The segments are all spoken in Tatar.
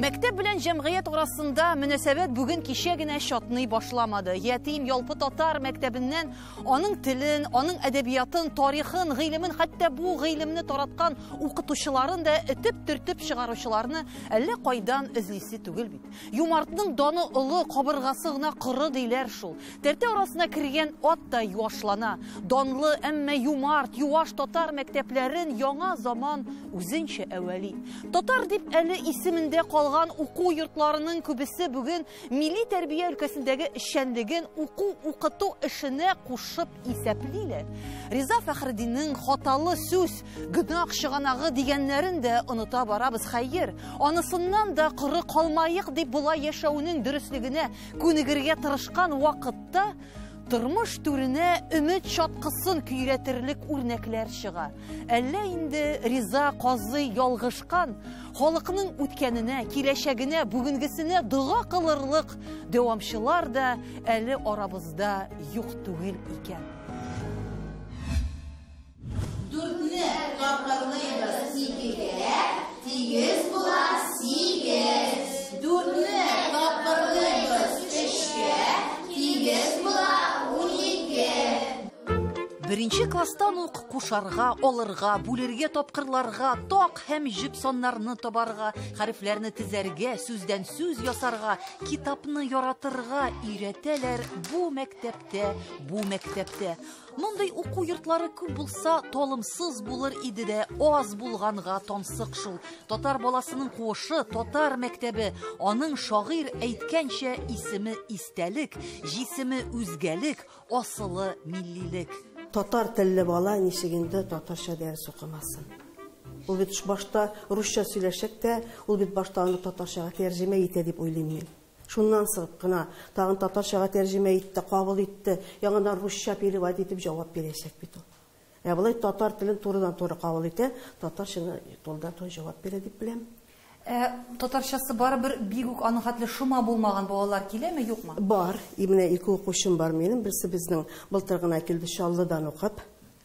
Мәктәп белән җәмгыять арасында мөнәсәбәт бүген кичә генә чатный башламады. Ятим ялпы татар мәктәбеннән аның телен, аның әдәбиятын, тарихын, гыйлемен, хәтта бу гыйлемне тараткан укытучыларын да этеп-төртеп чыгаручыларны әллә кайдан эзлисе түгел бит. Юмартның даны олы, кабыргасы гына коры диләр шул. Тәртә арасына кергән ат та юашлана. Данлы, әмма юмарт, юаш татар мәктәпләрен яңа заман үзенчә әвәли. Татар дип әле исемендә калган уку йортларының күбесе бүген милли тәрбия өлкәсендәге эшчәнлеген уку-укыту эшенә кушып исәплиләр. Риза Фәхреддиннең хаталы сүз, гөнаһ чыганагы дигәннәрен дә оныта барабыз. Хәер, анысыннан да коры калмаек дип болай яшәүнең дөреслегенә күнегергә тырышкан вакытта тормыш түренә өмет чаткысын көйрәтерлек үрнәкләр чыга. Әллә инде Риза казый ялгышкан, халыкның үткәненә, киләчәгенә, бүгенгесенә дога кылырлык дәвамчылар да әле арабызда юк түгел икән. Дүртне тапкырлыйбыз икегә, тигез була сигез. Дүртне тапкырлыйбыз өчкә, тигез була 12. Беренче класстан ук кушарга, алырга, бүлергә, тапкырларга, так һәм җөп саннарны табарга, хәрефләрне тезәргә, сүздән сүз ясарга, китапны яратырга өйрәтәләр бу мәктәптә, бу мәктәптә. Мондый уку йортлары күп булса, талымсыз булыр иде дә, аз булганга тансык шул. Татар баласының куышы, татар мәктәбе, аның шагыйрь әйткәнчә исеме истәлек, җисеме үзгәлек, асылы миллилек. Татар телле бала ничек инде татарча дәрес укымасын? Ул бит башта русча сөйләшәк тә, ул бит башта аны татарчага тәрҗемә итә дип уйлыйм мин. Шуннан чыгып кына тагын татарчага тәрҗемә итте, кабул итте, яңадан русча перевод итеп җавап бирәчәк бит ул. Ә болай татар телен турыдан-туры кабул итә, татарчаны турыдан-туры җавап бирә дип беләм. Татарчасы барыбер бик үк аның хәтле шома булмаган балалар киләме, юкмы? Бар. Менә ике укучым бар минем. Берсе безнең былтыр гына килде Чаллыдан укып.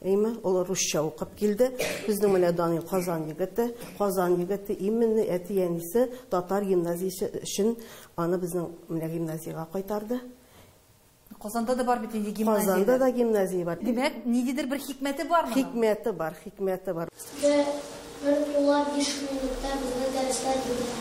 Әйме, ул русча укып килде. Безнең менә Данил Казан егете, Казан егете именно әти-әнисе татар гимназиясе өчен аны безнең менә гимназиягә кайтарды. Казанда да бар бит инде гимназия. Казанда да гимназия бар. Димәк, ниндидер бер хикмәте бар моның? Хикмәте бар, хикмәте бар. Бер тула 5 минутта безнең дәресләр бетә.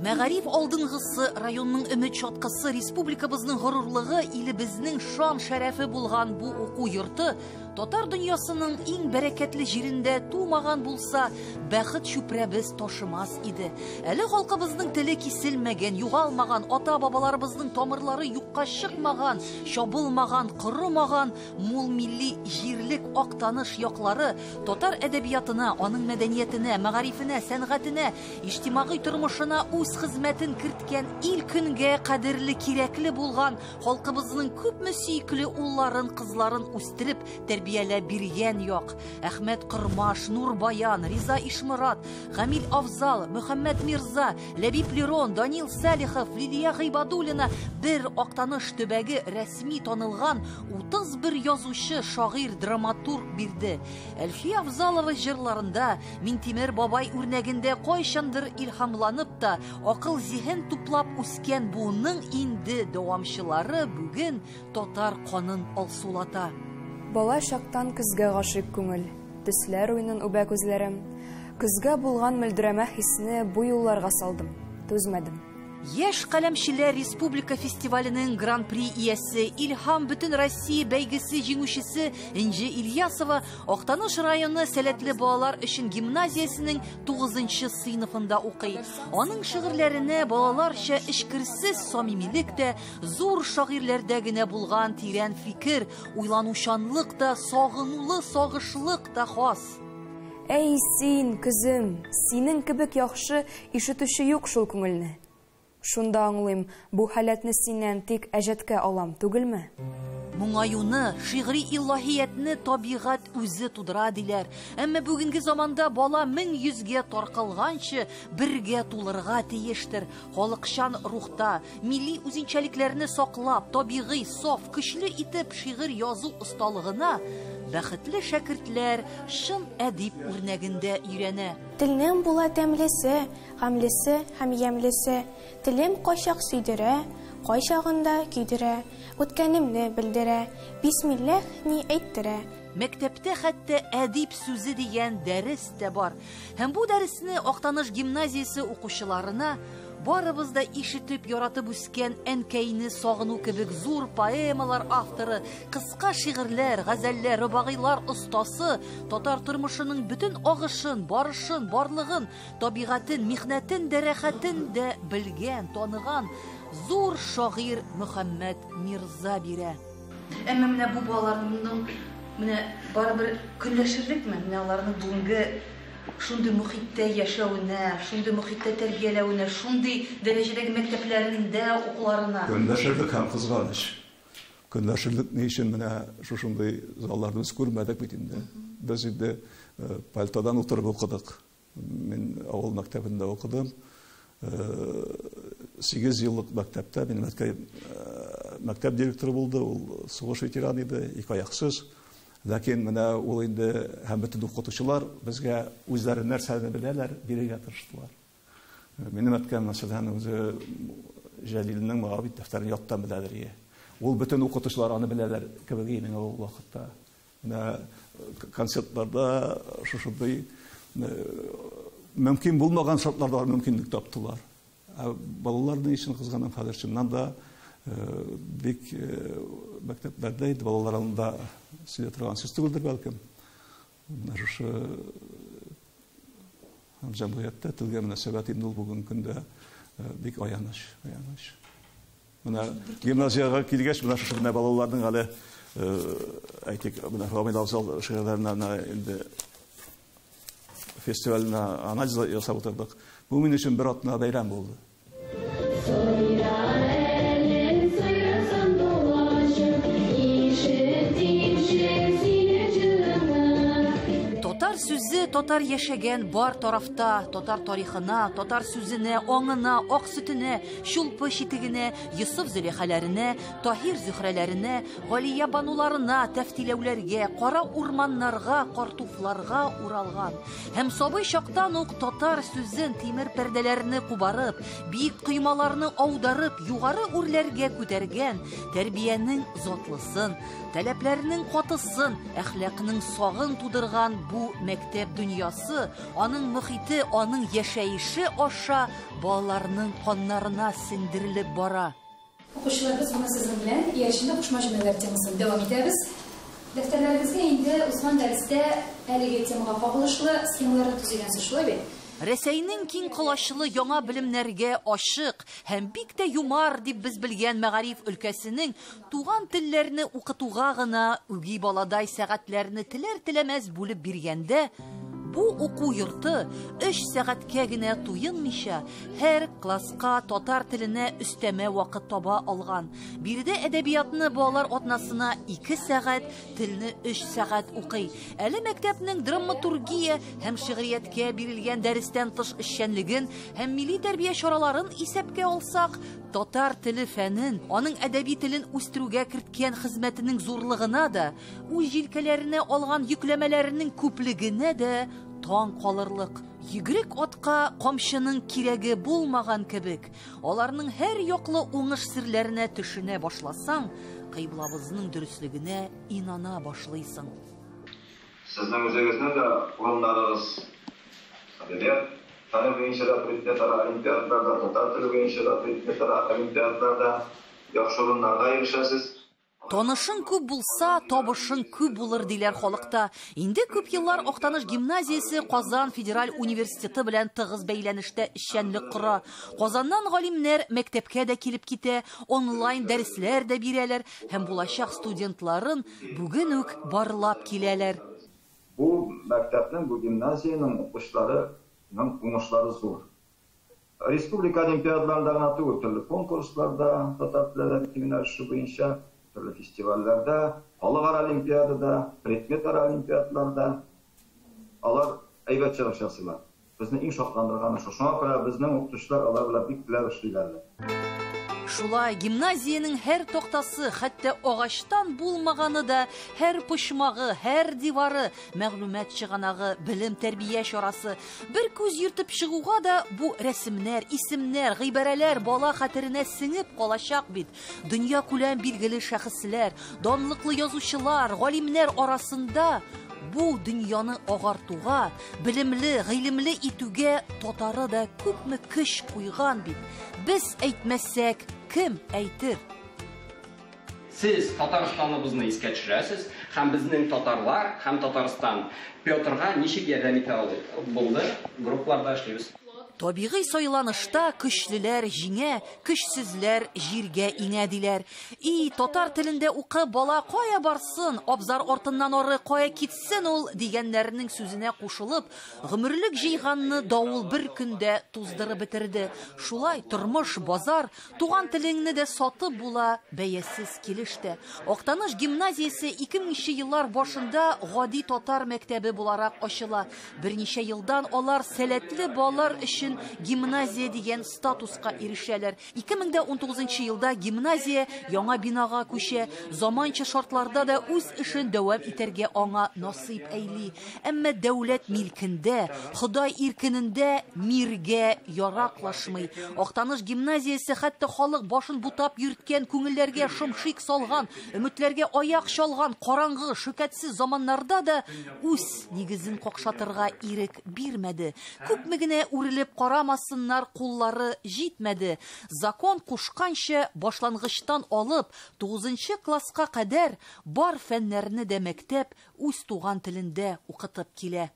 Мәгариф алдынгысы, районның өмет чаткысы, республикабызның горурлыгы, илебезнең шан шәрәфе булган бу уку йорты татар дөньясының иң бәрәкәтле җирендә тумаган булса, бәхет чүпрәбез ташымас иде. Әле халкыбызның теле киселмәгән, югалмаган, ата-бабаларыбызның тамырлары юкка чыкмаган, чабылмаган, корымаган мул милли җирлек Актаныш яклары татар әдәбиятына, аның мәдәниятенә, мәгарифенә, сәнгатенә, иҗтимагый тормышына үз хезмәтен керткән ил көнгә кадерле, кирәкле булган халкыбызның күпме сөекле улларын, кызларын үстереп, тәрбияләп биргән як. Әхмәт Кормаш, Нур Баян, Риза Ишморат, Гамил Афзал, Мөхәммәт Мирза, Ләбиб Лерон, Данил Салихов, Лилия Гыйбадуллина бер Актаныш төбәге рәсми танылган 31 язучы, шагыйрь, драматург бирде. Әлфия Афзалова җырларында Минтимер бабай үрнәгендә кайчандыр илһамланып та, акыл зиһен туплап үскән буынның инде дәвамчылары бүген татар канын алсулата. Бала чактан көзгә гашыйк күңел, төсләр уйнын үбә күзләрем. Көзгә булган мөлдерәмә хисне бу юлларга салдым, түзмәдем. Яшь каләмчеләр республика фестиваленең гран-при иясе, Илһам бөтен Россия бәйгесе җиңүчесе Энҗе Ильясова Актаныш районы сәләтле балалар өчен гимназиясенең 9-нчы сыйныфында укый. Аның шигырьләренә балаларча эчкерсез самимилек тә, зур шагыйрьләрдә генә булган тирән фикер, уйланучанлык та, сагынулы сагышлык та хас. Әй син, көзем, синең кебек яхшы ишетүче юк шул күңелне. Шунда аңлыйм, бу халәтне синнән тик әҗәткә алам, түгелме? Моңаюны, шигъри илаһиятне табигать үзе тудыра диләр. Әмма бүгенге заманда бала 1100-гә таркалганчы бергә тулырга тиештер. Халыкчан рухта, милли үзенчәлекләрне саклап, табигый, саф, көчле итеп шигырь язу осталыгына Бәхетле шәкертләр чын әдип үрнәгендә өйрәнә. Телнең була тәмлесе, гамьлесе һәм ямьлесе. Телем кайчак сөйдерә, кайчагында көйдерә, үткәнемне белдерә, бисмилләһ ни әйттерә. Мәктәптә хәтта әдип сүзе дигән дәрес тә бар. Һәм бу дәресне Актаныш гимназиясе укучыларына барыбыз да ишетеп яратып үскән Әнкәйне сагыну кебек зур поэмалар авторы, кыска шигырьләр, газәлләр, рөбагыйлар остасы, татар тормышының бөтен агышын, барышын, барлыгын, табигатен, михнәтен дә, рәхәтен дә белгән, таныган зур шагыйрь Мөхәммәт Мирза бирә. Әмма менә бу балаларның менә барыбер көнләшерлекме? Менә аларның бүгенге шундый мохиттә яшәвенә, шундый мохиттә тәрбияләвенә, шундый дәрәҗәдәге мәктәпләрендә укуларына. Көнләшерлек һәм кызганыч. Көнләшерлек ни өчен менә шушындый залларны без күрмәдек бит инде. Без инде пальтодан утырып укыдык. Мин авыл мәктәбендә укыдым. 8 еллык мәктәптә минем әткәй мәктәп директоры булды, ул сугыш ветераны иде, ике аяксыз. Ләкин менә ул инде һәм бөтен укытучылар безгә үзләре нәрсәне беләләр, бирергә тырыштылар. Минем әткәм, мәсәлән, үзе Җәлилнең Моабит дәфтәрен яттан беләдер ие. Ул бөтен укытучылар аны беләләр кебек иде миңа ул вакытта. Менә концертларда шушындый мөмкин булмаган шартларда алар мөмкинлек таптылар. Ә балалар ни өчен кызганам хәзер чыннан да бик мәктәпләрдә инде балалар алдында сөйли торган сүз түгелдер бәлкем. Менә шушы һәм җәмгыятьтә телгә мөнәсәбәт инде ул бүгенге көндә бик аяныч, аяныч. Менә гимназиягә килгәч, менә шушы менә балаларның әле әйтик, менә Рамил Афзал шигырьләренә инде фестиваленә анализ ясап утырдык. Бу минем өчен бер атна бәйрәм булды. Татар сүзе татар яшәгән бар тарафта, татар тарихына, татар сүзенә, аңына, ак сөтенә, чулпы читегенә, Йосыф Зөләйхаләренә, Таһир Зөһрәләренә, Галия Бануларына, тәфтиләүләргә, кара урманнарга, картуфларга уралган. Һәм сабый чактан ук татар сүзен тимер пәрдәләрне кубарып, биек коймаларны аударып, югары үрләргә күтәргән, тәрбиянең затлысын, таләпләрнең катысын, әхлакның сагын тудырган бу мәктәп дөньясы, аның мөхите, аның яшәеше аша балаларның каннарына сеңдерелеп бара. Укучылар, без бүген сезнең белән иярченле кушма җөмләләр темасын дәвам итәбез. Дәфтәрләрегезгә инде узган дәрестә әлеге темага кагылышлы схемаларны төзегәнсез, шулай бит? Рәсәйнең киң колачлы яңа белемнәргә ачык һәм бик тә юмар дип без белгән мәгариф өлкәсенең туган телләрне укытуга гына үги баладай сәгатьләрне теләр-теләмәс бүлеп биргәндә, бу уку йорты 3 сәгатькә генә туенмыйча, һәр класска татар теленә өстәмә вакыт таба алган. Биредә әдәбиятны балалар атнасына 2 сәгать, телне 3 сәгать укый. Әле мәктәпнең драматургия һәм шигърияткә бирелгән дәрестән тыш эшчәнлеген һәм милли тәрбия чараларын исәпкә алсак, татар теле фәнен, аның әдәби телен үстерүгә керткән хезмәтенең зурлыгына да, үз җилкәләренә алган йөкләмәләренең күплегенә дә таң калырлык. Йөгерек атка камчының кирәге булмаган кебек, аларның һәр яклы уңыш серләренә төшенә башласаң, кыйблабызның дөреслегенә инана башлыйсың. Сезнең үзегезнең дә урыннарыгыз әдәбият фәне буенча да предметара олимпиадаларда, татар теле буенча да предметара олимпиадаларда яхшы урыннарга ирешәсез. Танышың күп булса, табышың күп булыр диләр халыкта. Инде күп еллар Актаныш гимназиясе Казан федераль университеты белән тыгыз бәйләнештә эшчәнлек кора. Казаннан галимнәр мәктәпкә дә килеп китә, онлайн дәресләр дә бирәләр һәм булачак студентларын бүген үк барлап киләләр. Бу мәктәпнең, бу гимназиянең укучыларының уңышлары зур. Республика олимпиадаларында гына түгел, төрле конкурсларда, татар теле әдәбияты юнәлеше буенча төрле фестивальләрдә, халыкара олимпиадада, предметара олимпиадаларда алар әйбәт чыгыш ясыйлар. Безне иң шатландырганы шул. Шуңа күрә безнең укытучылар алар белән бик теләп эшлиләр. Шулай, гимназиянең һәр тактасы, хәтта агачтан булмаганы да, һәр почмагы, һәр дивары, мәгълүмат чыганагы, белем тәрбия чарасы. Бер күз йөртеп чыгуга да бу рәсемнәр, исемнәр, гыйбарәләр бала хәтеренә сеңеп калачак бит. Дөнья күләм билгеле шәхесләр, данлыклы язучылар, галимнәр арасында бу дөньяны агартуга, белемле, гыйлемле итүгә татары да күпме көч куйган бит. Без әйтмәсәк, кем әйтер? Сез Татарстаныбызны искә төшерәсез, һәм безнең татарлар, һәм Татарстан Петрга ничек ярдәм итә алды? Булды, группларда эшлибез. Табигый сайланышта көчлеләр җиңә, көчсезләр җиргә иңә диләр. И, татар телендә укып бала кая барсын, абзар артыннан ары кая китсен ул дигәннәрнең сүзенә кушылып, гомерлек җыйганны давыл бер көндә туздырып бетерде. Шулай тормыш, базар, туган телеңне дә сатып була бәясез килештә. Актаныш гимназиясе 2000 еллар башында гади татар мәктәбе буларак ачыла. Берничә елдан алар сәләтле балалар өчен гимназия дигән статуска ирешәләр. 2019 елда гимназия яңа бинага күчә. Заманча шартларда да үз эшен дәвам итәргә аңа насыйп әйли. Әмма дәүләт милкендә, Ходай иркенендә миргә яраклашмый. Актаныш гимназиясе хәтта халык башын бутап йөрткән, күңелләргә шымшик салган, өметләргә аяк чалган караңгы, шөкәтсез заманнарда да үз нигезен какшатырга ирек бирмәде. Күпме генә үрелеп карамасыннар, куллары җитмәде. Закон кушканча башлангычтан алып 9 класска кадәр бар фәннәрне дә мәктәп үз туган телендә укытып килә.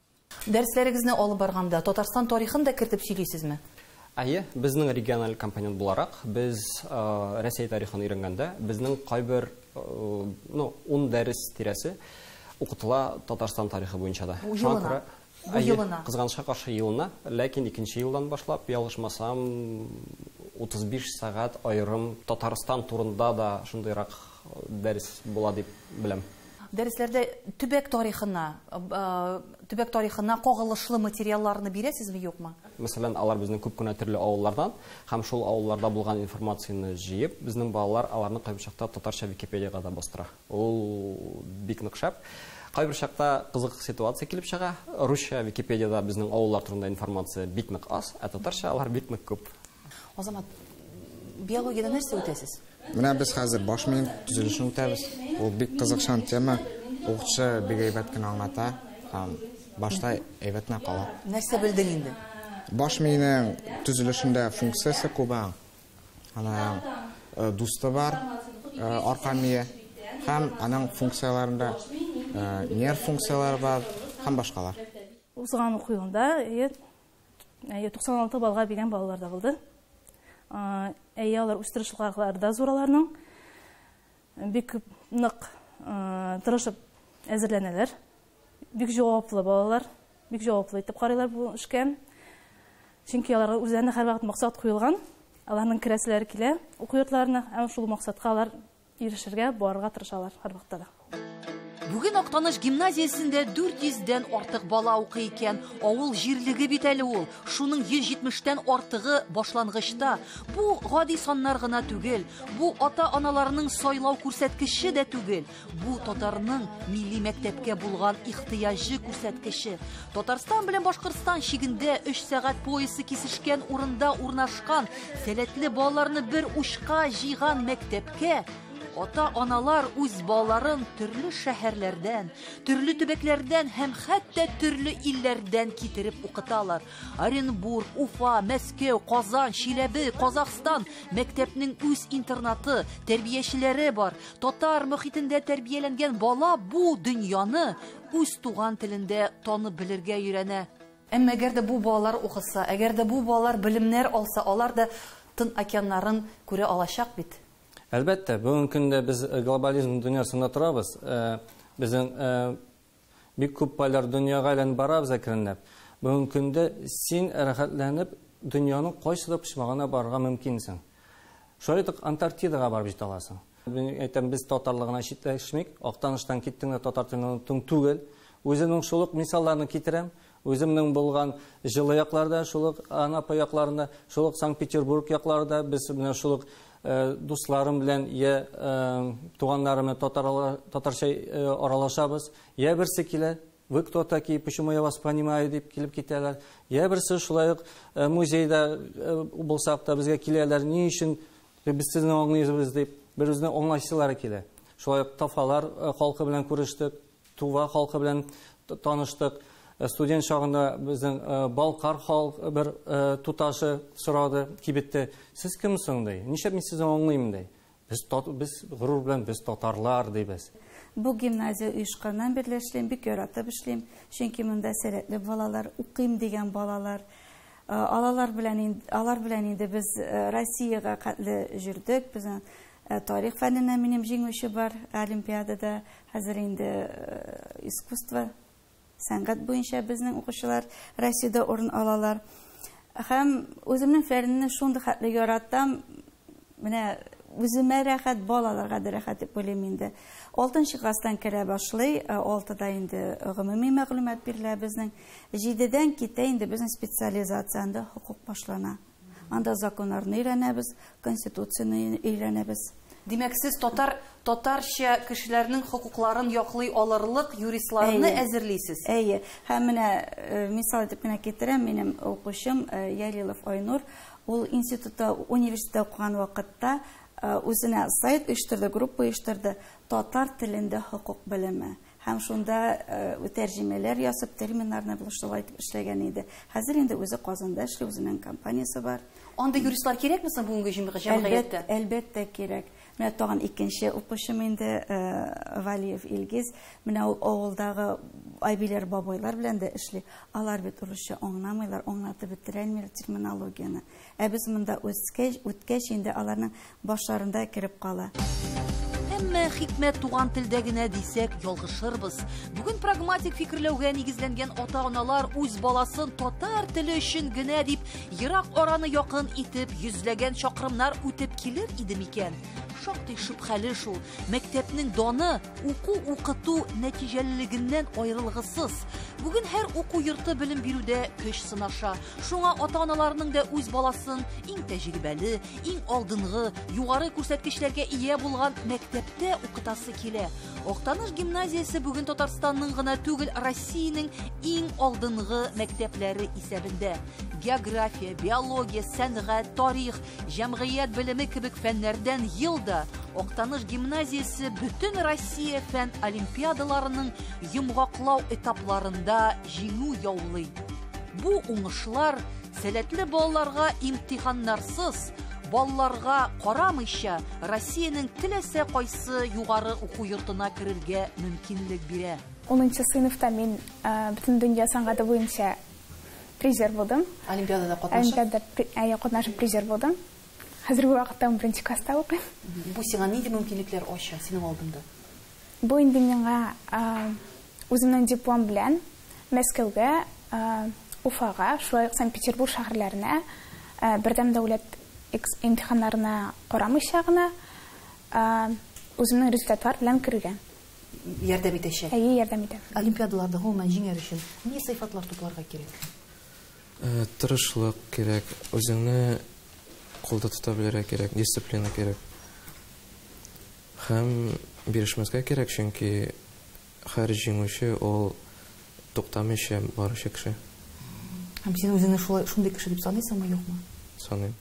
Дәресләрегезне алып барганда Татарстан тарихын да кертеп сөйлисезме? Әйе, безнең региональ компонент буларак, без Рәсәй тарихын өйрәнгәндә, безнең кайбер, ну, 10 дәрес тирәсе укытыла Татарстан тарихы буенча да. Шуңа күрә Бу кызганычка каршы елына, ләкин икенче елдан башлап, ялгышмасам, 35 сәгать аерым Татарстан турында да шундыйрак дәрес була дип беләм. Дәресләрдә төбәк тарихына кагылышлы материалларны бирәсезме, юкмы? Мәсәлән, алар безнең күп кенә төрле авыллардан һәм шул авылларда булган информацияне җыеп, безнең балалар аларны кайбер чакта татарча Википедиягә дә бастыра. Ул бик нык шәп. Кайбер чакта кызык ситуация килеп чыга. Русча Википедияда безнең авыллар турында информация бик нык аз, ә татарча алар бик нык күп. Азамат, биологияда нәрсә үтәсез? Менә без хәзер баш миен төзелешен үтәбез. Ул бик кызыкчан тема. Укытучы бик әйбәт кенә аңлата һәм башта әйбәт кенә кала. Нәрсә белдең инде? Баш миенең төзелешендә функциясе күп. Аның дусты бар, арка мие һәм аның функцияләрендә нерв функцияләре бар һәм башкалар. Узган уку елында 96 баллга биргән балалар да булды. Әйе, алар үз тырышлыклары да зур аларның. Бик нык тырышып әзерләнәләр. Бик җаваплы балалар, бик җаваплы итеп карыйлар бу эшкә. Чөнки аларга үзләренә һәрвакыт максат куелган. Аларның керәселәре килә уку йортларына, һәм шул максатка алар ирешергә, барырга тырышалар һәрвакытта да. Бүген Актаныш гимназиясендә 400-дән артык бала укый икән. Авыл җирлеге бит әле ул. Шуның 170-тән артыгы башлангычта. Бу гади саннар гына түгел. Бу ата-аналарның сайлау күрсәткече дә түгел. Бу татарның милли мәктәпкә булган ихтыяҗы күрсәткече. Татарстан белән Башкортстан чигендә 3 сәгать поясы кисешкән урында урнашкан сәләтле балаларны бер учка җыйган мәктәпкә ата-аналар үз балаларын төрле шәһәрләрдән, төрле төбәкләрдән һәм хәтта төрле илләрдән китереп укыталар. Оренбург, Уфа, Мәскәү, Казан, Чиләбе, Казахстан мәктәпнең үз интернаты, тәрбиячеләре бар. Татар мөхитендә тәрбияләнгән бала бу дөньяны үз туган телендә танып белергә өйрәнә. Әмма әгәр дә бу балалар укыса, әгәр дә бу балалар белемнәр алса, алар да Тын океаннарын күрә алачак бит. Әлбәттә, бүгенге көндә без глобализм дөньясында торабыз. Безнең бик күп поляр дөньяга әйләнеп барабыз әкренләп. Бүгенге көндә син рәхәтләнеп дөньяның кайсы да почмагына барырга мөмкинсең. Шулай итеп Антарктидага барып җитә аласың. Мин әйтәм, без татарлыгына читләшмик, Актаныштан киттең дә татар телен оныттың түгел. Үземнең шул ук мисалларны китерәм. Үземнең булган җылы якларда, шул ук Анапа якларында, шул ук Санкт-Петербург якларында без менә шул ук дусларым белән я туганнарым белән татарча аралашабыз. Я берсе килә, вы кто такие, почему я вас понимаю, дип килеп китәләр. Я берсе шулай ук музейда булсак та безгә киләләр, ни өчен без сезне аңлыйбыз дип, бер-үзенә аңлашсылары килә. Шулай ук Тафалар халкы белән күрештек, Тува халкы белән таныштык. Студент чагында безнең Балкар халк бер туташы сорады кибеттә. Сез кем соң, ди? Нишләп мин сезне аңлыйм, ди? Без горур белән без татарлар, дибез. Бу гимназия оешканнан бирле эшлим, бик яратып эшлим. Чөнки монда сәләтле балалар, укыйм дигән балалар. Алар белән инде без Россиягә кадәр йөрдек. Безнең тарих фәненнән минем җиңүче бар олимпиадада. Хәзер инде искусство, сәнгать буенча безнең укучылар Россиядә урын алалар. Һәм үземнең фәнне шундый хәтле яратам. Менә үземә рәхәт, балаларга да рәхәт дип уйлыйм инде. 6 класстан керә башлый, 6-да инде гомуми мәгълүмат бирелә безнең. 7-дән китә инде безнең специализация, анда хукук башлана. Анда законнарны өйрәнәбез, конституцияне өйрәнәбез. Димәк, сез татарча кешеләрнең хокукларын яклый алырлык юристларны әзерлисез. Әйе. Һәм менә мисал итеп кенә китерәм, минем укучым Ялилов Айнур, ул институтта, университетта укыган вакытта үзенә сайт оештырды, группа оештырды, татар телендә хокук белеме. Һәм шунда тәрҗемәләр ясап, терминнарны шулай итеп эшләгән иде. Хәзер инде үзе Казанда эшли, үзенең компаниясе бар. Андый юристлар кирәкме соң бүгенге җәмгыятьтә? Әлбәттә кирәк. Менә тагын икенче укучым инде Валиев Илгиз. Менә ул авылдагы әбиләр, бабайлар белән дә эшли. Алар бит русча аңламыйлар, аңлатып бетерәлмиләр терминологияне. Ә без монда үткәч инде аларның башларында кереп кала. Әмма хикмәт туган телдә генә дисәк ялгышырбыз. Бүген прагматик фикерләүгә нигезләнгән ата-аналар үз баласын татар теле өчен генә дип ерак араны якын итеп йөзләгән чакрымнар үтеп килер иде микән? Шактый шөбһәле шул. Мәктәпнең даны уку-укыту нәтиҗәлелегеннән аерылгысыз. Бүген һәр уку йорты белем бирүдә көч сынаша. Шуңа ата-аналарның да үз баласын иң тәҗрибәле, иң алдынгы, югары күрсәткечләргә ия булган мәктәптә укытасы килә. Актаныш гимназиясе бүген Татарстанның гына түгел, Россиянең иң алдынгы мәктәпләре исәбендә. География, биология, сәнгать, тарих, җәмгыять белеме кебек фәннәрдән елда Актаныш гимназиясе бөтен Россия фән олимпиадаларының йомгаклау этапларында җиңү яулый. Бу уңышлар сәләтле балаларга имтиханнарсыз, балаларга карамыйча Россиянең теләсә кайсы югары уку йортына керергә мөмкинлек бирә. 10 сыйныфта мин бөтен дөнья сәнгате буенча призер булдым. Олимпиадада катнашып? Олимпиадада катнашып призер булдым. Хәзерге вакытта 11 класста укыйм. Бу сиңа нинди мөмкинлекләр ача синең алдында? Бу инде миңа үземнең диплом белән Мәскәүгә, Уфага, шулай ук Санкт-Петербург шәһәрләренә бердәм дәүләт имтиханнарына карамыйча гына үземнең результатлар белән керергә. Ярдәм итәчәк. Әйе, ярдәм итә. Олимпиадаларда гомумән җиңәр өчен ни сыйфатлар тупларга кирәк? Тырышлык кирәк, үзеңне кулда тота белергә кирәк, дисциплина кирәк. Һәм бирешмәскә кирәк, чөнки һәр җиңүче ул туктамыйча баручы кеше. Һәм син үзеңне шулай шундый кеше дип саныйсыңмы, юкмы? Саныйм.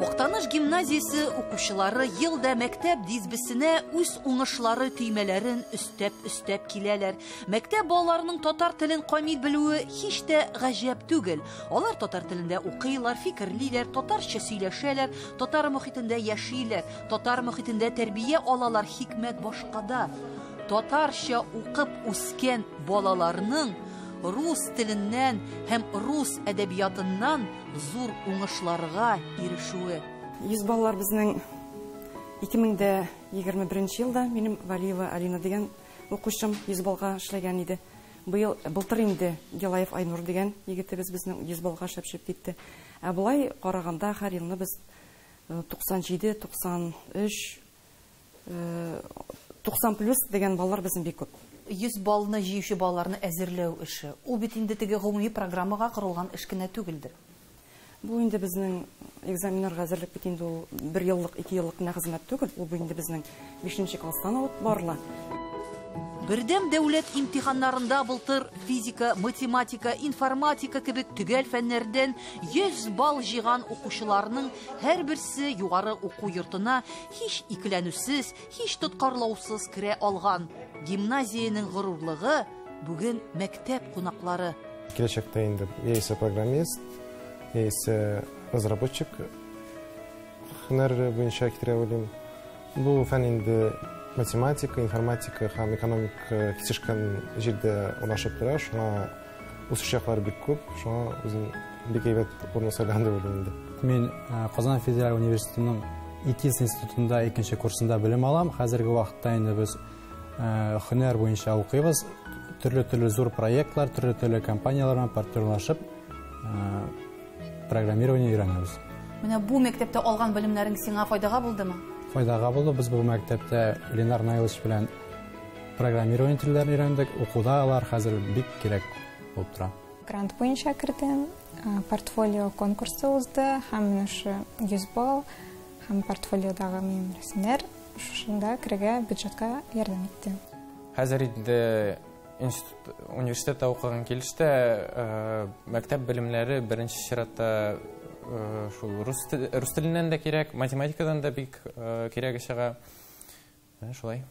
Актаныш гимназиясе укучылары елда мәктәп дисбесенә үз уңышлары төймәләрен өстәп-өстәп киләләр. Мәктәп балаларының татар телен камил белүе һич тә гаҗәп түгел. Алар татар телендә укыйлар, фикерлиләр, татарча сөйләшәләр, татар мохитендә яшиләр, татар мохитендә тәрбия алалар, хикмәт башкада. Татарча укып үскән балаларның рус теленнән һәм рус әдәбиятыннан зур уңышларга ирешүе. 100 балалар безнең 2021 елда минем Валиева Алина дигән укучым 100 балга эшләгән иде. Быел, былтыр инде Гелаев Айнур дигән егетебез безнең 100 балга эшләп чыгып китте. Ә болай караганда һәр елны без 97, 93, 90 плюс дигән балалар безнең бик күп. 100 баллны җыючы балаларны әзерләү эше, ул бит инде теге гомуми программага корылган эш кенә түгелдер. Бу инде безнең экзаменнарга әзерлек бит инде ул бер еллык, ике еллык кына хезмәт түгел, ул бу инде безнең 5 класстан алып барыла. Бердәм дәүләт имтиханнарында былтыр физика, математика, информатика кебек төгәл фәннәрдән 100 балл җыйган укучыларның һәрберсе югары уку йортына һич икеләнүсез, һич тоткарлаусыз керә алган. Гимназиянең горурлыгы бүген мәктәп кунаклары. Киләчәктә инде яисә программист, яисә разработчик һөнәре буенча китерә уйлыйм. Бу фән инде математика, информатика һәм экономика кисешкән җирдә урнашып тора, шуңа үсеш яклары бик күп, шуңа үзем бик әйбәт урын сайлаган дип уйлыйм инде. Мин Казан федераль университетының ИТИС институтында икенче курсында белем алам. Хәзерге вакытта инде без һөнәр буенча укыйбыз. Төрле-төрле зур проектлар, төрле-төрле компанияләр белән партнерлашып программирование өйрәнәбез. Менә бу мәктәптә алган белемнәрең сиңа файдага булдымы? Файдага булды. Без бу мәктәптә Ленар Наилович белән программирование телләрен өйрәндек. Укуда алар хәзер бик кирәк булып тора. Грант буенча кердем, портфолио конкурсы узды һәм менә шушы 100 балл һәм портфолиодагы минем рәсемнәр шушында керергә бюджетка ярдәм итте. Хәзер инде институт, университетта укыган килештә мәктәп белемнәре беренче чиратта шул рус теленнән дә кирәк, математикадан да бик кирәге чыга. Менә шулай.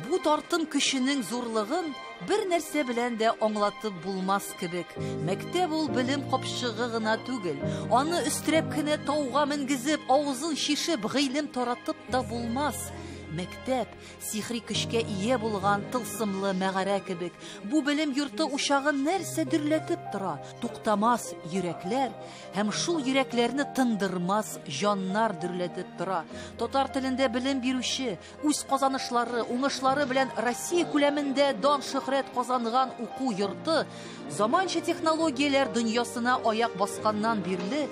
Бу тартым көченең зурлыгын бер нәрсә белән дә аңлатып булмас кебек. Мәктәп ул белем капчыгы гына түгел. Аны өстерәп кенә тауга менгезеп, авызын шишеп, гыйлем таратып та булмас. Мәктәп сихри көчкә ия булган тылсымлы мәгарә кебек. Бу белем йорты учагын нәрсә дөрләтеп тора? Туктамас йөрәкләр һәм шул йөрәкләрне тындырмас җаннар дөрләтеп тора. Татар телендә белем бирүче, үз казанышлары, уңышлары белән Россия күләмендә дан шөһрәт казанган уку йорты заманча технологияләр дөньясына аяк басканнан бирле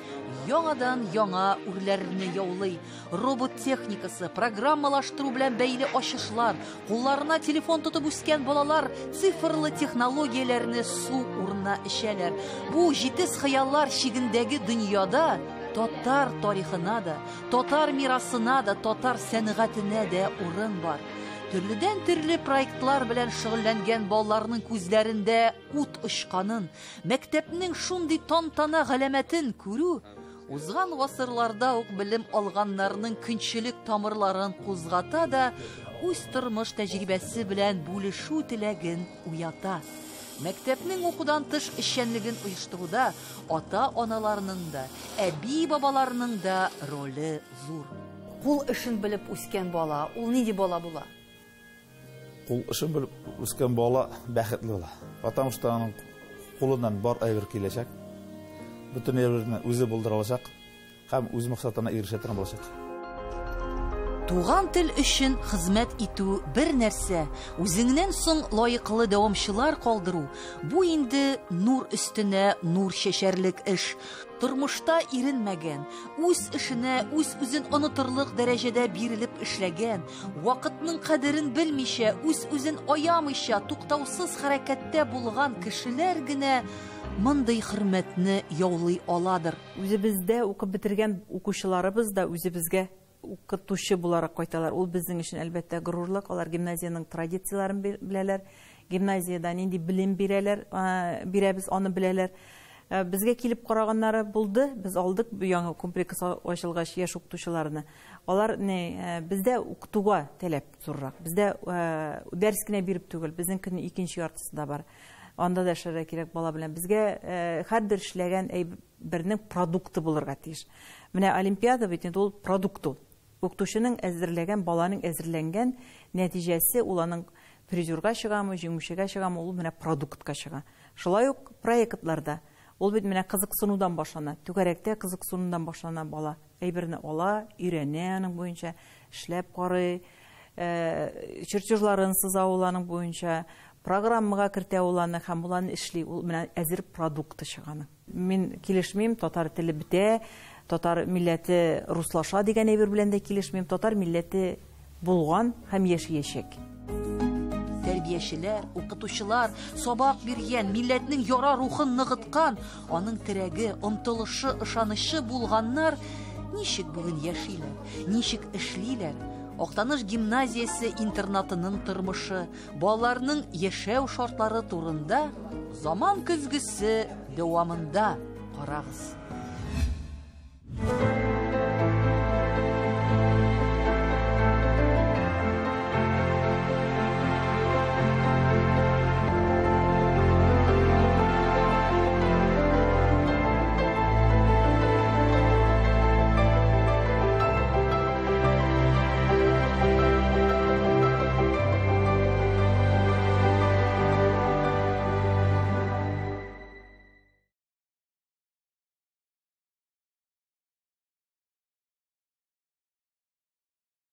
яңадан яңа үрләрне яулый. Робот техникасы, программалаштыру белән бәйле ачышлар, кулларына телефон тотып үскән балалар цифрлы технологияләрне су урынына эчәләр. Бу җитез хыяллар чигендәге дөньяда татар тарихына да, татар мирасына да, татар сәнгатенә дә урын бар. Төрледән төрле проектлар белән шөгыльләнгән балаларның күзләрендә ут очканын, мәктәпнең шундый тантана галәмәтен күрү узган гасырларда ук белем алганнарның көнчелек тамырларын кузгата да, үз тормыш тәҗрибәсе белән бүлешү теләген уята. Мәктәпнең укудан тыш эшчәнлеген оештыруда ата-аналарның да, әби-бабаларның да роле зур. Кул эшен белеп үскән бала, ул нинди бала була? Кул эшен белеп үскән бала бәхетле була. Потому что аның кулыннан бар әйбер киләчәк. Бөтен әйберне үзе булдыра алачак һәм үз максатына ирешә торган булачак. Туган тел өчен хезмәт итү бер нәрсә, үзеңнән соң лаеклы дәвамчылар калдыру бу инде нур өстенә нур чәчәрлек эш. Тормышта иренмәгән, үз эшенә үз-үзен онытырлык дәрәҗәдә бирелеп эшләгән, вакытның кадерен белмичә, үз-үзен аямыйча, туктаусыз хәрәкәттә булган кешеләр генә мондый хөрмәтне яулый аладыр. Үзебездә укып бетергән укучыларыбыз да үзебезгә укытучы буларак кайталар. Ул безнең өчен әлбәттә горурлык. Алар гимназиянең традицияләрен беләләр. Гимназиядә нинди белем бирәләр, бирәбез, аны беләләр. Безгә килеп караганнары булды. Без алдык яңа комплекс ачылгач яшь укытучыларны. Алар не, бездә укытуга таләп зуррак. Бездә дәрес кенә биреп түгел, безнең көннең икенче яртысы да бар. Анда да эшләргә кирәк бала белән. Безгә һәрбер эшләгән әйбернең продукты булырга тиеш. Менә олимпиада бит инде ул продукт ул. Укытучының әзерләгән, баланың әзерләнгән нәтиҗәсе ул аның призерга чыгамы, җиңүчегә чыгамы, ул менә продуктка чыга. Шулай ук проектларда ул бит менә кызыксынудан башлана. Түгәрәктә кызыксынудан башлана бала. Әйберне ала, өйрәнә аның буенча, эшләп карый, чертежларын сыза ул аның буенча, программага кертә ул аны һәм ул аны эшли. Ул менә әзер продукты чыга аның. Мин килешмим, татар теле бетә, татар милләте руслаша дигән әйбер белән дә килешмим. Татар милләте булган һәм яшәячәк. Тәрбия Тәрбиячеләр, укытучылар, сабак биргән, милләтнең яра рухын ныгыткан, аның терәге, омтылышы, ышанычы булганнар ничек бүген яшиләр, ничек эшлиләр? Актаныш гимназиясе интернатының тормышы, балаларның яшәү шартлары турында Заман көзгесе дәвамында карагыз.